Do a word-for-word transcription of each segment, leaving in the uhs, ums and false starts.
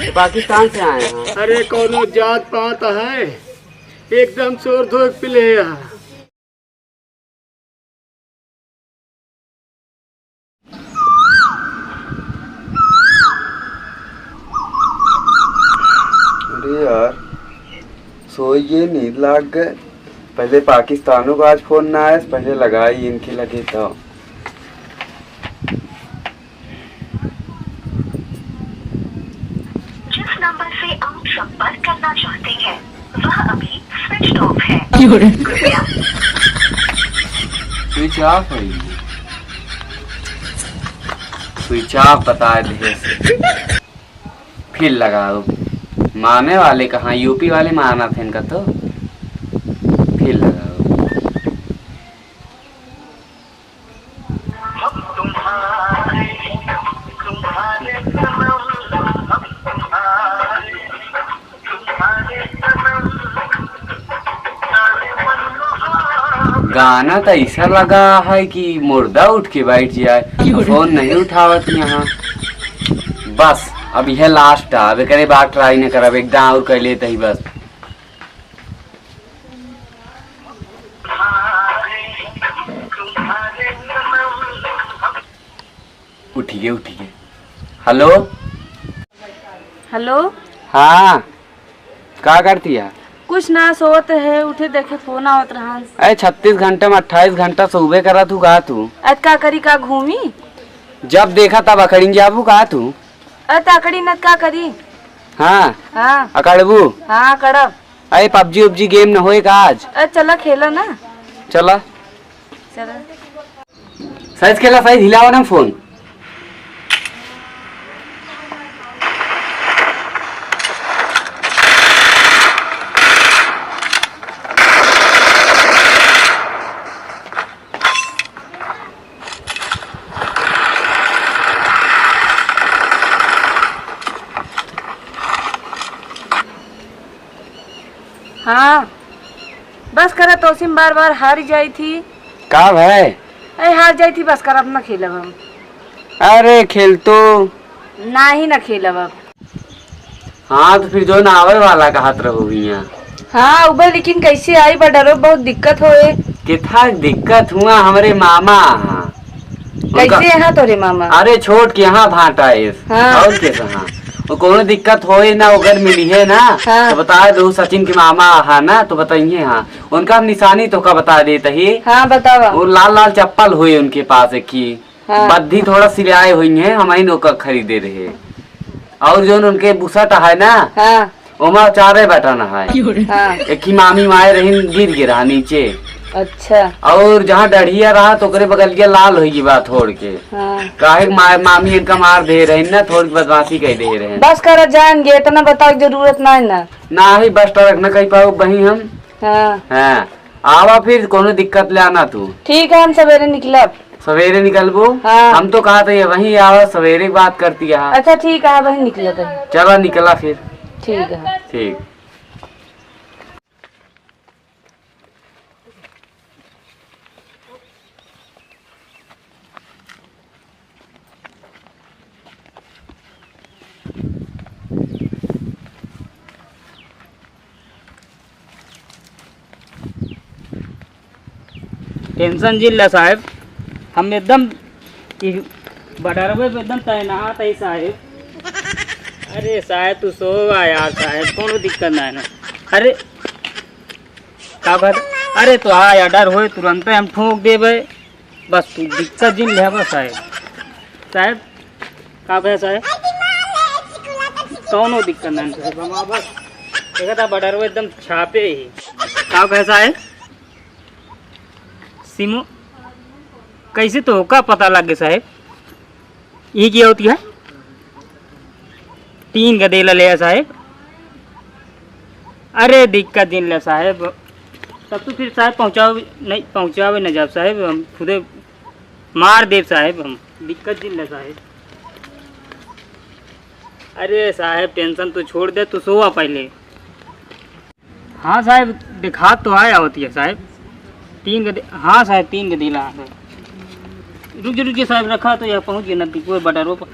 पाकिस्तान से आए हैं। अरे, कौनो जात पात है, एकदम चोर धोक पिले है। अरे यार, सोइए, नींद लाग गए। पहले पाकिस्तानों का आज फोन ना आए, पहले लगाई इनके लगे तो। जिस नंबर से आप संपर्क करना चाहते हैं, वह अभी switched off है। क्यों रे? कृपया। Switch off है ये। Switch off बता दे। फिर लगाओ। माने वाले कहाँ, यूपी वाले मानत हैं इनका तो। फिर लगाओ। गाना तो ऐसा लगा है कि मुर्दा उठ के बैठ जाए। फोन नहीं उठावत यहाँ। बस, अब यह last है, अब एकरे बाद try न करब, एक दांव और कर लेते ही बस। उठिए, उठिए। हेलो। हेलो। हाँ, का करती है? कुछ ना, सोवत है, उठे देखे फोन आवत रहन। अरे, छत्तीस घंटे में अट्ठाईस घंटा सोबे करा तू, का तू? अरे, का करी, का घूमी? जब देखा तब अकड़िन जाबू, का तू? अरे, त अकड़ी न, का करी? हाँ। हाँ। अकड़बू? हाँ, अकड़ब। अरे, PUBG उबजी game न होए का आज? अरे, चला खेला ना। चला। चला। साइज खेला, साइज हिलावा ना फोन। हाँ, बस करा, तोसिम बार बार हार जाई थी। का भय? अरे हार जाई थी, बस कर, अब ना खेलब हम। अरे खेल तो। नाही ना खेलब अब। हाँ, तो फिर जो ना आवे वाला कहत रहो हियाँ। हाँ, उबे लेकिन कैसे आई बा डरो, बहुत दिक्कत होए। कितना दिक्कत हुआ हमरे मामा। हाँ। उनका कैसे यहाँ तोरे मामा? अरे छोट के यहाँ भांटा है। हाँ। और कैसे हाँ? वो कोनो दिक्कत होए ना, अगर मिली है ना, हाँ। तो बता दो सचिन के मामा हाँ ना, तो बताइए हाँ। उनका हम निशानी तो का बता देते ही। हाँ, बतावा। वो लाल लाल चप्पल हुई उनके पास एक ही। हाँ। बद्धी थोड़ा सिलाए हुई है, हम ही ओका खरीदे रहे। और जोन उनके बुसट है ना, हाँ। ओमा चारे बटन है। हाँ। एक ही मामी माए रहिन, गिर गिरा नीचे। अच्छा। और जहाँ डढ़िया रहा तो ओकरे बगलिया लाल होई बा थोड़ के। हाँ। काहे के मा-, मामी इनका मार दे रहिन ना, थोड़ के बदमाशी कह दे रहे। बस कर जान गे, इतना बतावे के जरूरत ना है ना। ना ही बस ट्रक न कह पाओ बही हम। हाँ। हाँ। आवा फिर, कोनो दिक्कत ले आना तू। ठीक है, हम सवेरे निकलब। सवेरे निकलबो? हाँ। हम तो कहा था ये वहीं आवा, सवेरे बात करती है। अच्छा ठीक है, वहीं निकलत है। चला निकला फिर। ठीक है। ठीक। Tension जिन ला साहेब, हम एकदम इ बॉर्डरवे पे एकदम तैनात है साहेब। अरे साहेब, तू सोवा यार साहेब, कोनो दिक्कत ना है ना। अरे का बात? अरे तो हाँ यार, डर होए तुरंते हम ठोक देबे। बस तू दिक्कत जिन लेबा साहेब। साहेब, का कहे साहेब? कौनो दिक्कत ना साहेब, हम बस देखा था बॉर्डरवे एकदम छापे ही। का कहे साहेब? सिमो, कैसे तो का पता लग गया साहेब? ये क्या होती है? तीन गदेला ले आ साहेब। अरे दिक्कत जिन ले साहेब, तब तो फिर साहेब पहुँचावे नहीं, पहुँचावे न जाब साहेब, हम खुदे मार देब साहेब हम। दिक्कत जिन ले साहेब। अरे साहेब tension तो छोड़ दे, तू सोवा पहले। हाँ साहेब, दिखात तो आया होती है साहेब। तीन गदे-, हाँ साहेब, तीन गदेला है। रुक जा, रुक जा साहेब, रखा तो यह पहुँच गया नजदीक वो बॉर्डर वो प-,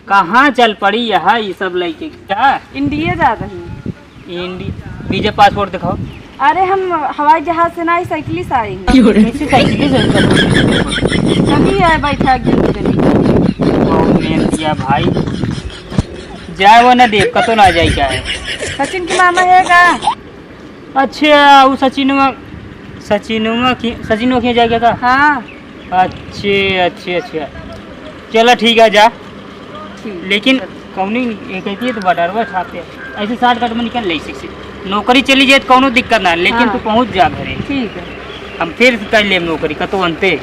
कहाँ चल पड़ी यहाँ ये सब लइके? का? इंडिया जा रही। इंडी-, वीजा पासपोर्ट दिखाओ। अरे, हम हवाई जहाज से ना, साइकिल से आए हैं। कैसे साइकिल से चल पड़ी? चलिए, आए, बैठा एक दिन चली। बहुत मेहनत किया भाई। जाए वो ना देव, कतो ना जाए, क्या है? सचिन की मामा है का? अच्छा, वो सचिनवा, सचिनवा की, सचिनवा की जाएगा का? हाँ। अच्छे, अच्छे, अच्छे। चला ठीक है, जा। ठीक। लेकिन कौनी एक, एक तो बॉर्डरवा छापे। ऐसे शॉर्टकट में निकल ले, सिक्स नौकरी चली जाए तो कौनो दिक्कत ना, लेकिन हाँ। तू पहुँच जा घरे। ठीक है। हम फिर कर लेम नौकरी, कतो अंते।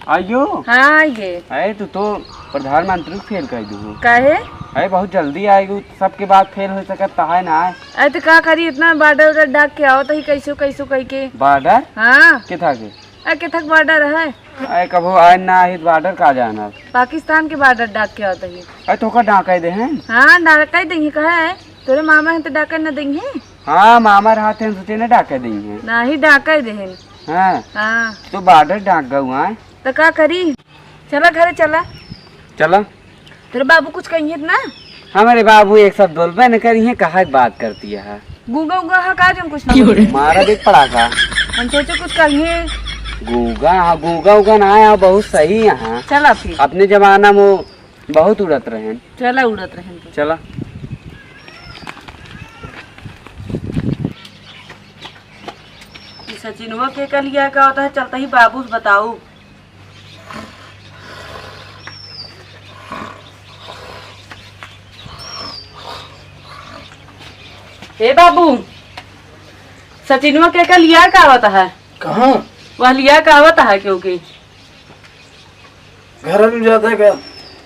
आइयो। हाँ, आइए। अरे, तू तो प्रधानमंत्री फेल कर दू। काहे? अरे, बहुत जल्दी आएगू, सबके बाद फेल हो सकत त है ना। अरे, तो का करी, इतना बॉर्डर उधर डाक के आवत ही, कैसो कैसो कह के। बॉर्डर? हाँ। के था के? अरे, के थक बॉर्डर है? अरे, कभो आए ना ही, बॉर्डर का जाना? पाकिस्तान के बॉर्डर डाक के आवत ही। अरे, तो का डाक दे हैं? हाँ, डाक दे ही, कहे है, तोरे मामा है तो डाक न देंगे। हाँ, मामा रहत हैं, सोचे न डाके देइहैं। नाही, डाके देहन। हाँ। हाँ। तो बॉर्डर डाक गऊ आए। तो का करी? चला घरे चला। चला। तेरे बाबू कुछ कहिए ना? हमारे बाबू एक शब्द बोलबे न करिहैं, कहा के बात करती है। गूंगा उंगा है का, जो कुछ ना बोले? मारा देख पड़ा का। हम सोचे कुछ कहिए। गूंगा, हाँ, गूंगा उंगा ना आया, बहुत सही यहाँ। चला फिर। अपने जमाना में बहुत उड़त रहेन। चला उड़त रहेन तो। चला। ई सचिनवा के का लिया का होता है, चलता ही बाबू से बताऊ। ए बाबू, सचिनवा के का लिया का होता है? कहाँ? वह लिया का होता है क्योंकि घर में जाता है का?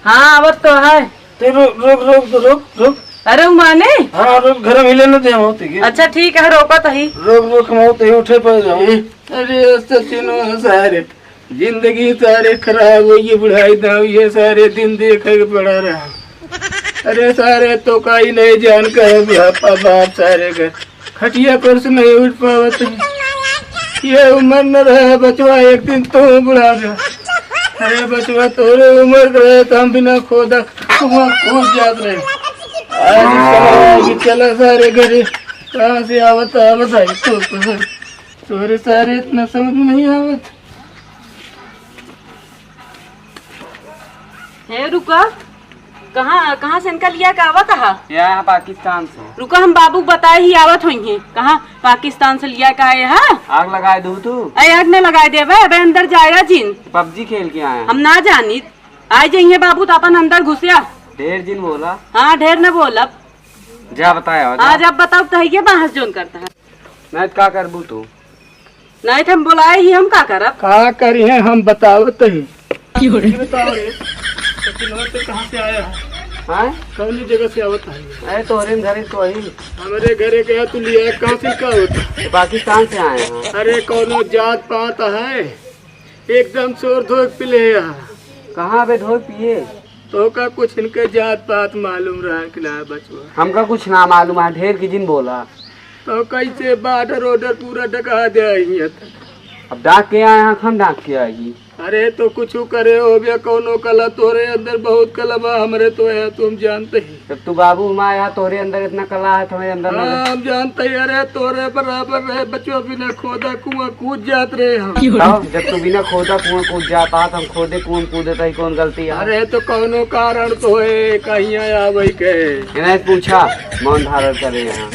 हाँ, आवत तो है। ते रुक, रुक, रुक, रुक, रुक। अरे, उ माने? हाँ, रुक, घर में हिले न दे हम होते के। अच्छा, ठीक है, रोकत ही। रुक, रुक, हम होते ही उठे पड़ जाओ। अरे, सचिन, सारे जिंदगी सारे खराब हो, ये बुढ़ाई दाव, ये सारे दिन देखे के पड़ा रहा। अरे, सारे तो का ही नहीं जान का है बुढ़ापा बाप सारे घर। खटिया पर से नहीं उठ पावत है। ये उम्र न रहे बचवा, एक दिन तू बुढ़ा जा। अरे बचवा, तोरे उम्र के रहे तो हम बिना खोदा कुआं कूद जात रहे। आज समझ आएगी, चला सारे घरे, कहाँ से आवत आवत आई तो, तो तोरे सारे इतना समझ में नहीं आवत। हे रुका, कहाँ, कहाँ से इनका लिया के आवत हा? यहाँ पाकिस्तान से। रुका, हम बाबू के बताए ही आवत होइहैं। कहाँ पाकिस्तान से लिया के आए हा? आग लगाए दू तू। अरे आग न लगाए देबे, अबे अंदर जाएगा जिन। पबजी खेल के आए हैं। हम ना जानी। आए जाइए बाबू तो अपन अंदर घुसिया। ढेर जिन बोला। हाँ, ढेर न बोलब। जा बताया, जा। आज आप बताओ तो है ये बहस जोन करता है। नहीं तो का करबू तू? नहीं तो हम बोलाए ही, हम का करब? का करी है हम बतावत ही। ये बताओ रे, सचिनवा तो कहाँ से आया है? हाँ? कौन जगह से आवत है? अरे तोहरे घरे तो ही। हमारे घरे गया तू लिया, कहाँ से का होता? पाकिस्तान से आए हैं। अरे कौनो जात पात है? एकदम शोर धोक पिले है। कहाँ बे धोक पिए? तो का कुछ इनके जात पात मालूम रहा कि ना बचवा? हमका कुछ ना मालूम है, ढेर की जिन बोला। तो कैसे बॉर्डर ऑर्डर पूरा डका दे आई है? अब डाक के आए हैं, हम डाक के आई। अरे तो कुछ करे हो बे, कौनो कला तोरे अंदर बहुत कला बा, हमरे तो है, तुम जानते ही। जब तू बाबू माँ यहाँ तोरे अंदर इतना कला है, तुम्हारे अंदर ना हाँ, हम जानते ही। अरे तोरे बराबर रहे बचवा, बिना खोदा कुआं कूद जात रहे हम। क्यों? तो जब तू बिना खोदा कुआं कूद जाता है, तो हम खोदे कुआं कूदे तो ही कौन गलती है? अरे तो कौनो कारण तो है, कहीं आवे के। इन्हें पूछा, मौन धारण करे यहाँ।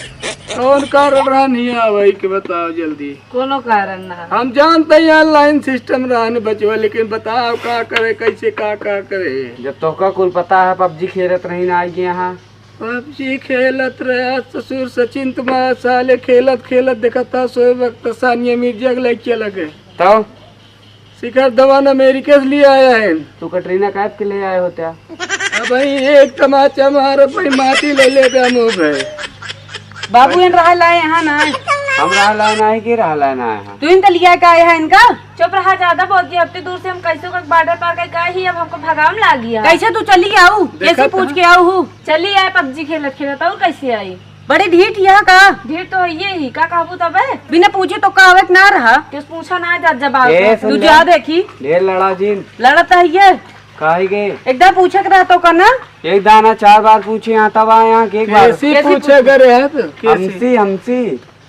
कौन कारण रहा नहीं आवे के, बताओ जल्दी। कोनो कारण ना। हम जानते हैं ऑनलाइन सिस्टम रहने बचवा, लेकिन बताओ का करे, कैसे का, का करे? जब तोहका कुल पता है, पबजी खेलत रही ना आई के यहाँ। पबजी खेलत रहे ससुर सचिन तुम्हारा साले, खेलत खेलत देखा था सोए वक्त सानिया मिर्जा के लइके लगे। तो शिखर धवन अमेरिका से ले आया है। तू कटरीना कैफ के ले आए होते। अब भाई एक तमाचा मार, भाई माटी ले ले दे मुंह पे। बाबू इन रहा लाए यहाँ ना। हम रहा लाए ना है कि रहा लाए ना है? तू इन तो लिया का आया है इनका? चुप रहा, ज्यादा बोल दिया। अब तो दूर से हम कैसे को बॉर्डर पार कर का ही, अब हमको भगाम लाग गया। कैसे तू चली आऊ? कैसे देखत पूछ है। के आऊ हूँ? चली आए पबजी खेलत खेलत, और कैसे आई? बड़ी ढीठ यह का? ढीठ तो है ये ही, का कहबू तबे? बिना पूछे तो का आवत ना रहा। किस पूछा ना जा जवाब ए, दे। सुन तू ले। जा देखी। ढेर लड़ा जिन। लड़त है ये। काहे के? एकदम पूछे के रहतो का ना? एक दाना चार बार पूछे यहाँ तब आए यहाँ के एक बार। कैसी कैसी पूछे पूछे? करे है तो? कैसी? हमसी, हमसी।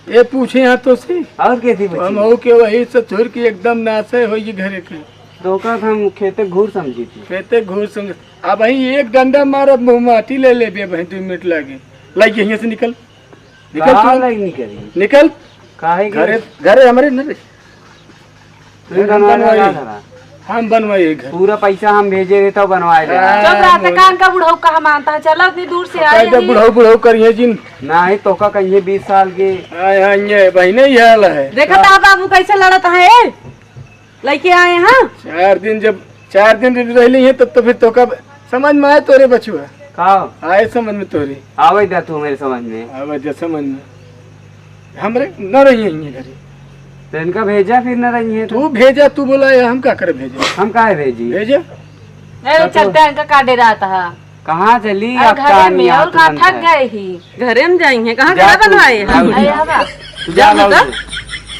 ये पूछे यहाँ तो सी। और कैसी पूछे? हम हो के वही से थोड़ के एकदम नासे हो ये घरे के। तो का हम खेते घूर समझी थी। खेते घूर समझ। अब वही एक डंडा मारब मुँह माटी ले लेबे भाई दो मिनट लागे। लाइए यहाँ से निकल। निकल कहाँ तू। लाइक निकली? निकल। काहे के? घरे, घरे हमरे न रे। तू घर हम बनवाए बनवाए। ना घरा। हम बनवाए घर। पूरा पैसा हम भेजे रहे तो बनवाए ले। हाँ, चुप रहा, मोहन। कान का बुढ़ऊ कहा मानता है, चला उतनी दूर से पता आए है जब यही। बुढ़ऊ, बुढ़ऊ करिए जिन। नहीं तो का कहिए बीस साल के। आए हाँ, ये बहिने ये हाल है। देखा हाँ। था बाबू कैसे लड़त है, ए? लइके आए हाँ। चार दिन जब, चार दिन जब रहली है तब तो फिर तो कब समझ में आए तोरे बचुआ? का? आए समझ में तोरे। आवे दा तू मेरे समझ में। आवे दा समझ में। हमरे न रही है ये घरे। तो इनका भेजा फिर न रही है तो। तू भेजा, तू बोला ये हम का करे भेजे? हम काहे भेजी? भेजा। ए, तो चलते हैं, इनका का डेरात है? कहाँ चली अरे आपका घरे में, आदमी और हाथ कहाँ थक बनता है? गए ही। घरे में जाई हैं, कहाँ जा घर तू, बनवाए हैं? जा तू। अरे हवा। तू जा जा लौट बता। जा।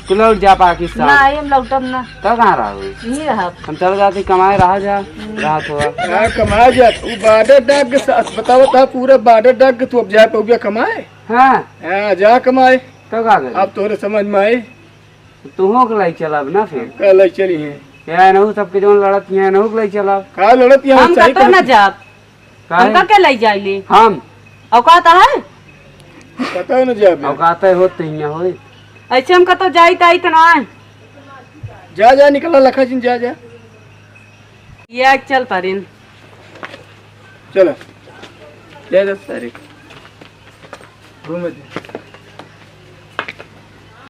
तू लौट जा पाकिस्तान। ना, हम लौटब ना। तब कहाँ रहोगे? यहीं रहब। हम चल जाते कमाए, रहा जा, हम्म। रहा थोड़ा। हाँ, कमाए जा। तू बॉर्डर डाक के साथ बताओ था, पूरा बॉर्डर डाक के तू अब जा पउबे कमाए? हाँ। हाँ, जा कमाए। तब का करी? अब तोरे समझ में आई? तुहों के लाई चलब ना फिर। का लाई चली हैं? या एनहू सबके जौन लड़त हैं, एनहू के लाई चलब। का लड़त हैं? हम सही कतौ कहत ना हैं। जाब। काहे? हमका के लाई जाइली? हम। औकात है? कतौ ना जाब। औकात है होत तो हियाँ होई। ऐसे हम कतौ जाई ताई तो ना। जा, जा, निकला लखा जिन, जा, जा। ये आज चल पारिन। चलो। जा, जा, सारे। घूमे दे।